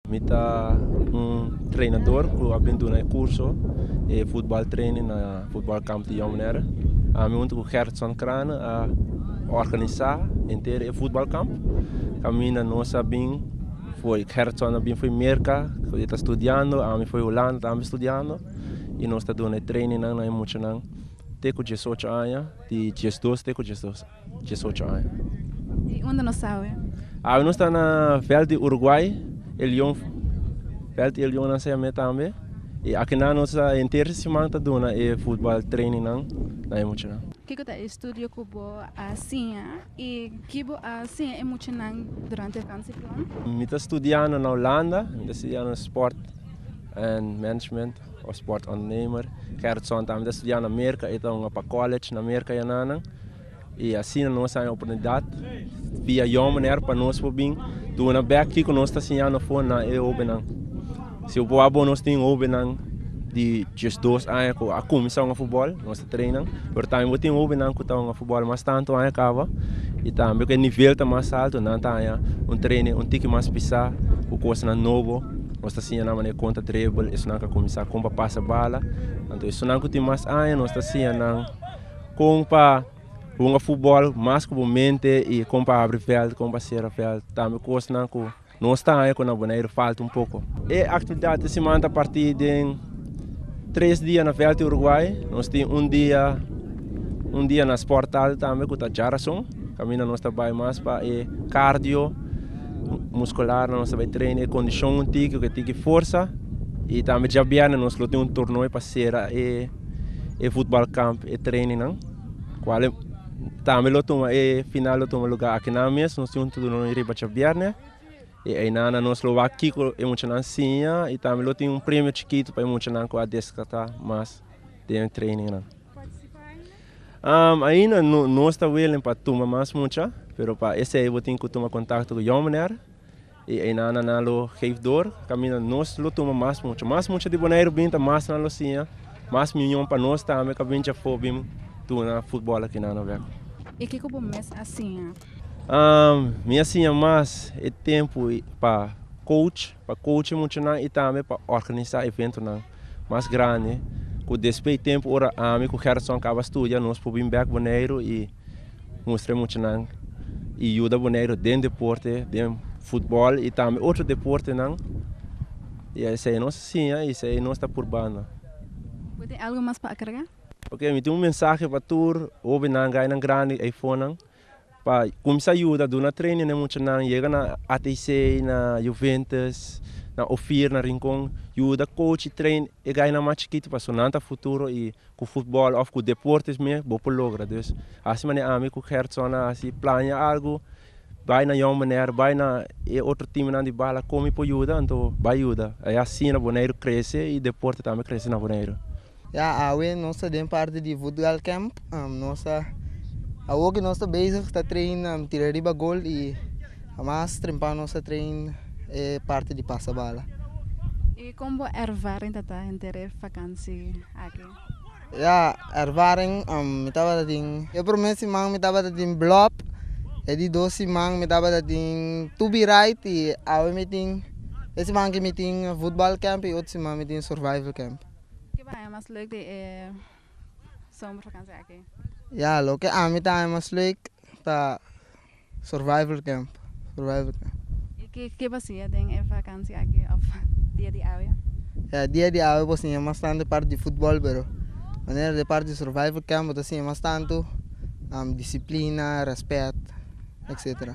Mi ta un treinador ku a bin duna e kurso e futbal training na futbalkamp di Jong Bonaire. Ami huntu ku Gertson Krane a organisá henter e futbalkamp. Kaminda nos a bin for Gertson a bin for Merka ku e ta studiando, ami for Hulanda tambe studiando i nos ta duna e trainingnan na e muchanan te ku 18 aña, di 12 te ku 18 aña. I unda nos ta awe? Awe nos ta na vèlt di Uruguay, e Leon, vèlt di e Leonnan sa yam'é tambe. I akinan nos ta henter siman ta duna e futbal trainingnan na e muchanan. Kiko ta e estudio ku bo a siña i ki bo a siña e muchanan durante e vakansieplan? Mi ta studiando na Hulanda, mi ta studiando sport en management of sport ondernemer. Gertson tambe ta studiando na Merka, e ta hunga pa college na Merka yananan. I asina nos haña oportunidat via Jong Bonaire pa nos por bin duna bek kiko nos ta siñando afó na e hóbennan. Si bo wak bon nos tin hóbennan di 12 aña ku a kuminsá hunga futbòl, nos ta train nan, pero tambe bo tin hóbennan ku ta hunga futbòl mas tantu aña kaba i tambe ku e nivel ta mas altu nan ta haña un training un tiki mas pisá ku kosnan nobo. Nos ta siña nan manera kon ta dribble, esunnan ku a kuminsá kon pa pasa bala. Anto esunnan ku tin mas aña nos ta siña nan kon pa hunga futbòl mas ku bo mente i kon pa habri vèlt, kon pa sera vèlt. Tambe kosnan ku nos ta haña ku na Boneiru falta un poko. E aktividat e siman ta partí den tres dia na vèlt di Uruguay. Nos tin un dia un dia na Sporthal tambe ku ta djarason. Kaminda nos ta bai mas pa e cardio muskular, nos ta bai train e kondishon un tiki ku e tiki forsa. I tambe djabièrnè nos lo tin un torneo pa sera e. E futbalkamp, e trainingnan, kual tambe lo tuma e final lo tuma lugá akinan mes. Nos tin un turno riba djabièrnè i einan nos lo wak kiko e muchanan siña i tambe lo tin un premio chikitu pa e muchanan ku a deskatá mas den e trainingnan. Ainda nos ta willing pa tuma mas mucha, pero pa esei bo tin ku tuma kontakto ku Jong Bonaire. I einan nan lo geef door, kaminda nos lo tuma mas mucha. Mas mucha di Boneiru bin ta mas nan lo siña, mas mion pa nos tambe ka bin djafó bin duna futbòl aki nan bek. I kiko bo mes a siña? Mi a siña mas e tempu pa coach, pa coach e muchanan i tambe pa organisá eventonan mas grandi ku despues di tempu ora ami ku Gerson kaba studia nos por bin bek Boneiru i mustra e muchanan i yuda Boneiru den deporte, den futbòl i tambe otro deportenan. I esei nos a siña i esei nos ta purbando. Bo tin algu mas pa agregá? Ok, mi tin un mensahe pa tur hóbennan, gainan grandi eifonan, pa kuminsá yuda, duna training na e muchanan, yega na ATC, na Juventus, na Ophir, na Rincon, yuda coach i train e gainan mas chikitu pasobra nan ta futuro i Ku futbòl òf ku deportes mes bo por logra. Dus hasi manera ami ku Gertson a hasi, plania algu, bai na Jong Bonaire, bai na e otro timnan di bala kon mi por yuda, anto bai yuda. I asina Boneiru krese i deporte tambe krese na Boneiru. Ya awe nos ta den parti di voetbal camp. Nos ta awor ku nos ta bezig ta train tira riba gol i mas trempan nos ta train e parti di pasa bala. I kon bo ervaring ta ta henter e vakansi aki? Ya, ervaring, mi tabata tin e prome siman mi tabata tin blòp, e di dos siman mi tabata tin tubi ride i awe mi tin e siman aki mi tin voetbal camp i otro siman mi tin survival camp. Ke bo haña mas leuk di e zomervakansi aki? Ya, loke ami ta haña mas leuk ta Survival camp, survival camp. I ke ke bo siña den e vakansi aki of dia di awe? Ya, dia di awe bo siña mas tantu e parti di futbòl, pero manera di e parti di survival camp bo ta siña mas tantu disiplina, rèspèt, etcetera.